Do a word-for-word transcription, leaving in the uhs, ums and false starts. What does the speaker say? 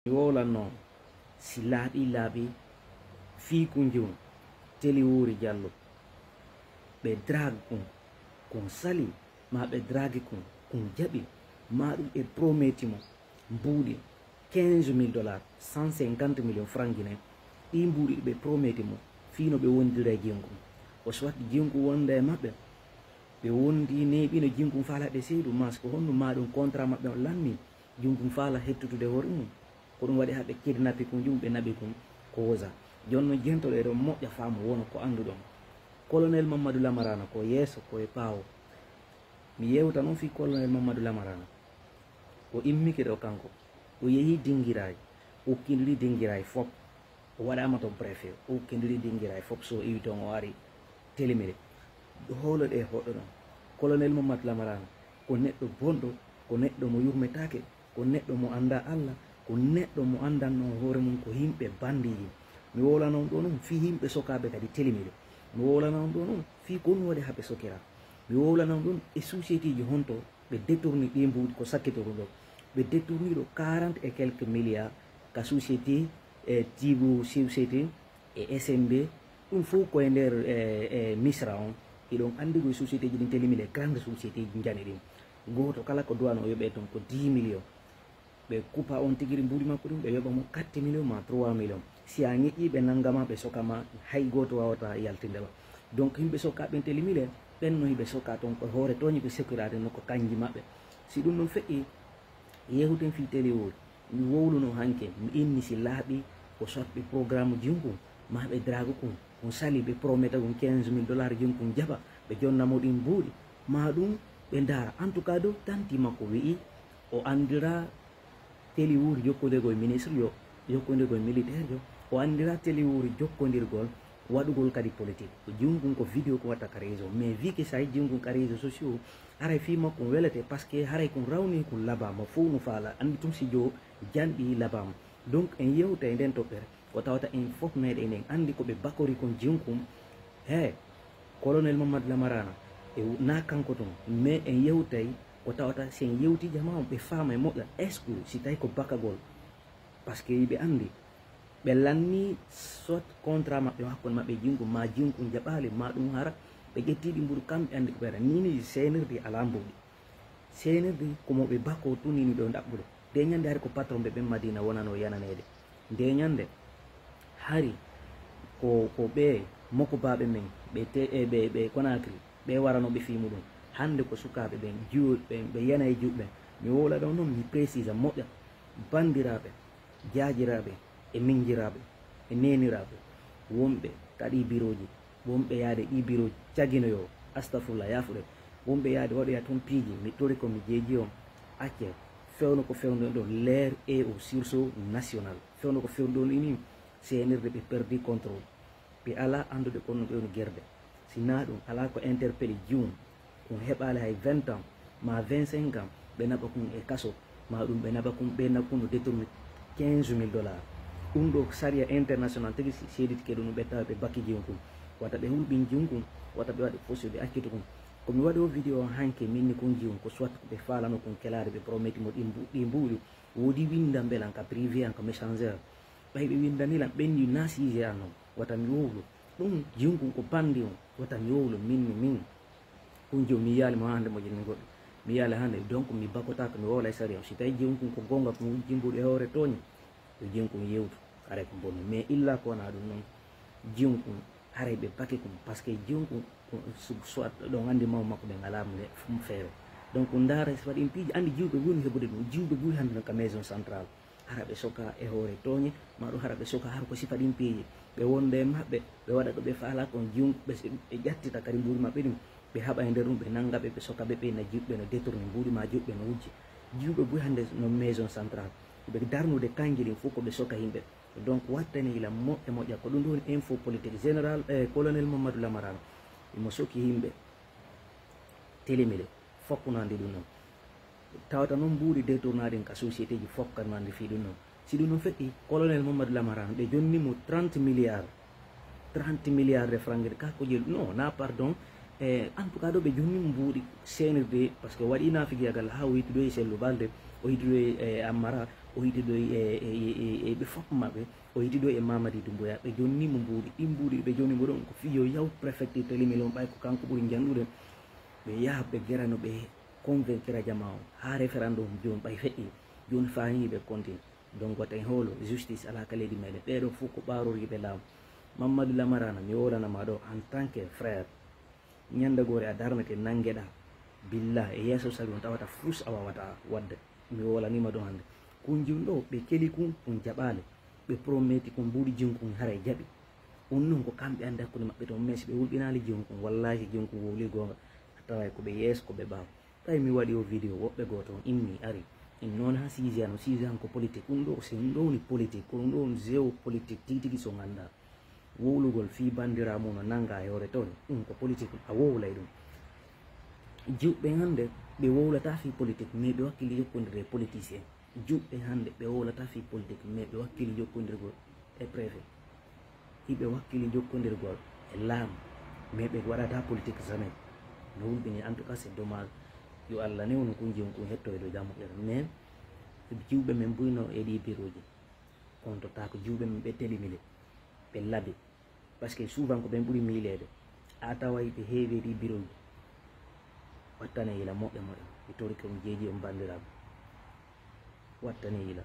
Mi wowlan noon, si laaɓi laaɓi fii kun jom teli wuuri jallo, ɓe drague kun, kun sali, ma ɓe drague kun, kun jaɓi, ma ɗum ɓe prometi mo mbuuɗi quinze mille dollars, cent cinquante millions francs guinéens. Ɗii mbuuɗi ɗi ɓe prometi mo fii no ɓe wondira e jom kun. O soit jom kun wonda e maɓɓe, ɓe wondi neeɓino jom kun faala ɓe seydu, mas ko honno ma ɗum contrat maɓɓe on lanni, jom kun faala hettutude hoore mum. Ko ɗum waɗi haa ɓe kidnapi kun jom ɓe naɓi kun koza. Jooni non jentoɗo eɗon moƴƴa faamu wona ko annduɗon. Colonel Mamadou Lamarana ko yeeso ko e ɓaawo. Mi yewta noon fii Colonel Mamadou Lamarana. O immike ɗo kanko. O yehi Dingiraay. O ukkindiri Dingiraay fop. O waɗaama toon préfet. O ukkindiri Dingiraay fop so o iwi toon o ari Telemele. Hoolo ɗe hoɗɗo ɗon. Colonel Mamadou Lamarana ko neɗɗo bonɗo, ko neɗɗo mo yurmetaake, ko neɗɗo mo anndaa Allah, ko neɗɗo mo anndannoo hoore mum ko yimɓe banndiiji. Mi wowlana on ɗoo noon fii yimɓe sokaaɓe kadi Telemele. Mi wowlana on ɗoo noon fii ko ɗum waɗi haa ɓe sokiraa. Mi wowlana on ɗum e sociétéji honto ɓe détourni ɗi mbuuɗi ko sakkitoruɗo. Ɓe détourni ɗo quarante et quelques milliards ka société e tiibu société e S M B. Ɗum fof koye nder e, e Misra on. Hiɗon anndi koye sociétéji ɗin Telemele grande sociétéji njani ɗin. Gooto kala ko duwano o yoɓe toon ko dix millions. Ɓe kupa on tigiri mbuuɗi makko ɗin, ɓe yoɓa mo quatre millions ma trois millions. Si a ñeƴƴi ɓe nangama, ɓe sokama, hay gooto wawata yaltinde ma. Donc yimɓe soka ɓen Telemele, ɓen no hiɓe soka toon ko hoore tooñi ɓe sokiraade no ko kanji maɓɓe. Si ɗum ɗum feƴƴi, yewten fii Telemele, mi wowluno hanke, mi inni si laaɓi ko soit ɓe programme jom kun, ma ɓe drague kun, kun sali ɓe prometa kun quinze mille dollars jom kun jaɓa, ɓe jonna mo ɗin mbuuɗi, ma ɗum ɓe ndaara. En tout cas dow tanti makko wi'i, o anndira Telemele jokkondirgol ministre jo, jokkondirgol militaire jo, o anndira Telemele jokkondirgol waɗugol kadi politique. Ko jom kun ko vidéo ko watta ka réseau, mais vu que sa jom kun ka réseau sociaux, haray fii makko welete, parce que haray kun rawni kun labama fof no faala, anndi tum si jo janɗi labama. Donc en yewta e nden toɓɓere, ko tawata en fof meɗen en anndi ko ɓe bakori kon jom kun. He, Colonel Mamadou Lamarana, e na kanko tun, mais en yewtay ko tawata si en yewti jama on, ɓe faama e moƴƴa, est-ce que si tawi ko bakagol, parce que yiɓe anndi, ɓe lanni soit contrat maɓɓe hakkunde maɓɓe jom kun, ma jom kun jaɓaali, ma ɗum hara, ɓe ƴetti ɗi mbuuɗi kamɓe anndi ko ɓe waɗa. Ni ni seenirde alaa mbuuɗi. Seenirde ko mo ɓe bako tun ni ɗo ɗaɓɓude. Nde ñande hari ko patron ɓe ɓen Madina wonano yananeede. Nde ñande hari ko, ko ɓe mokobaaɓe men, ɓe te-, e ɓe, ɓe Conakry, ɓe warano ɓe fii muɗum. Hannde ko sukaaɓe ɓen, jiwo-, ɓe, ɓe yana e juuɗe ɓen. Mi wowla ɗon noon, mi précisa moƴƴa. Banndiraaɓe, jaajiraaɓe, e miñjiraaɓe, e neeniraaɓe, wonɓe ka ɗii birooji, wonɓe yaade ɗii birooji caginoyo, astafurlah, yaafuɗe, wonɓe yaade waɗoya toon piiji, mi tori ko mi jeeji on, acce, fewno ko fewndo ɗo, l'air et au sursaut national. Fewno ko fewndo ɗon ini, seenirde ɓe perdi contrôle. Ɓe alaa anndude kono ɓe woni gerde. Si naa ɗum, alaa ko interpellé jom kun heɓaali hay vingt ans, ma vingt-cinq ans, ɓe naɓa kun e kaso, ma ɗum ɓe naɓa kun, ɓe naɓa kun no détourné quinze mille dollars. Ɗum ɗo sariya international tigi si seediti ke ɗum ɓe tawa ɓe bakki jom kun. Wata ɓe hulɓin jom kun, wata ɓe waɗi fof si ɓe accitu kun. Ko mi waɗi o vidéo o hanke minni kun jom ko soit ko ɓe faalano kun kelaade ɓe prometi mo ɗi mbu-, ɗi mbuuɗi. Woodi winda mbelan ka privé an ka messenger. Ɓay ɓe windani lan ɓen ni na siise an non. Wata mi wowlu. Ɗum jom kun ko bandi on. Wata mi wowlu min ni min. Kun jom mi yaali mo hande mo jinni goɗɗo. Mi yaali hande donc mi bakotaako mi wowla e sariya. Si tawi jom kun ko gonga ko wujji mbuuɗi e hoore tooñi. Yo jom kun yewtu. Haray ko bonno. Mais illa ko wona ɗum non. Jom kun haray ɓe bake kun. Parce que jom kun ko su-, soit ɗon andi maw makko ɓe ngala mo ne fum feere. Donc ndaara si waɗi piiji andi jiwɓe woni heɓude ɗum. Jiwɓe ɓuri hande non ka maison centrale. Hara ɓe soka e hoore tooñe, ma ɗum hara ɓe soka hara ko sifa ɗin piiji. Ɓe wonda e maɓɓe, ɓe waɗa ɗo ɓe faala kon jum, ɓe s-, ɓe ƴattita kadi mbuuɗi maɓɓe ɗin. Ɓe haɓa e nder ɗum, ɓe nanga ɓe, ɓe soka ɓe, ɓe na jiwɓe no détourné mbuuɗi ma jiwɓe no wujji. Jiwɓe buy hande no maison centrale. Ɓe darnude kanji ɗin fof ko ɓe soka yimɓe. Donc wattani ila moƴƴa moƴƴa ko ɗum ɗon info politique. Général, eh, colonel Mamadou Lamarana, imo soki yimɓe. Telemele, fokkunande ɗum noon. Tawata noon mbuuɗi détournaɗi ka société ji fokkanande fii ɗum noon. Si ɗum noon feƴƴi, colonel Mamadou Lamarana, ɓe jonni mo trente milliards. Trente milliards de francs, ka ko jel-, non, na pardon. Eh, en tout cas, ɗo ɓe jonni mo mbuuɗi seenirde, parce que waɗi naafigiyagal haa o yittude e Sellu Balde, o yittude e Ammara, O yiti ɗo e, e, e, e, e ɓe fof maɓɓe, o yiti ɗo e Mamadi Doumbouya, ɓe jonni mo mbuuɗi. Ɗin mbuuɗi ɓe jonni mo ɗon ko fii yo yaw préfecture Télémilon, ɓay ko kanko ɓuri njanndude. Ɓe yaha ɓe gera no ɓe convaincre jama on. Haa référendum jooni ɓay feƴƴi, jooni faani ɓe continue. Donc watta en hoolo justice alaa ka leydi meɗen. Ɓeeɗo fof ko ɓaaroriiɓe laamu. Mamadou Lamarana, mi wowlanama ɗo en tant que frère. Ñande goore a darnete, nanngeɗaa. Billah, e yeeso sabi on tawata fus a wawata wadde. Mi wowlanima ɗum hannde. Kun jun ɗo, ɓe keli kun, kun jaɓaali. Ɓe prometi kun mbuuɗi jun kun haray jaɓi. Un non ko kamɓe anndi hakkunde maɓɓe ton, mais si ɓe wulɓinaali jun kun, wallahi jun kun wowli goonga. A taway ko ɓe yeeso, ko ɓe ɓaawo. Ɓay mi waɗi o vidéo, woɓɓe goo ton immi, ari. In noon ha six ans, no six ans ko politique. Un ɗo, si un ɗo woni politique, ko un ɗo woni géopolitique, tigi tigi so nganndaa. Wowlugol fii banndiraawo mum no nannga e hoore ton, ɗum ko politique, a wowlay ɗum. Jiwɓe hannde, ɓe wowlata fii politique, mais ɓe wakkili jokkondirde e politicien. Jiwɓe hannde, ɓe wowlata fii politique, mais ɓe wakkili jokkondirgol e préfet. Hiɓe wakkili jokkondirgol e laamu, mais ɓe waɗata politique jamais. No wulɓini, en tout cas, c'est dommage. Yo Allah newnu kun jiwon kun hetto e dow jam moƴƴere. Mais jiwɓe men buy no e ɗi biroji. Kono to taako jiwɓe men ɓe telimile, ɓe labi. Parce que souvent ko ɓen ɓuri miileede. A taway ɓe heewi e ɗi biroji. Wattane yila moƴƴa moƴƴa. Mi torike on jeeji on banndiraaɓe. Wattane yila.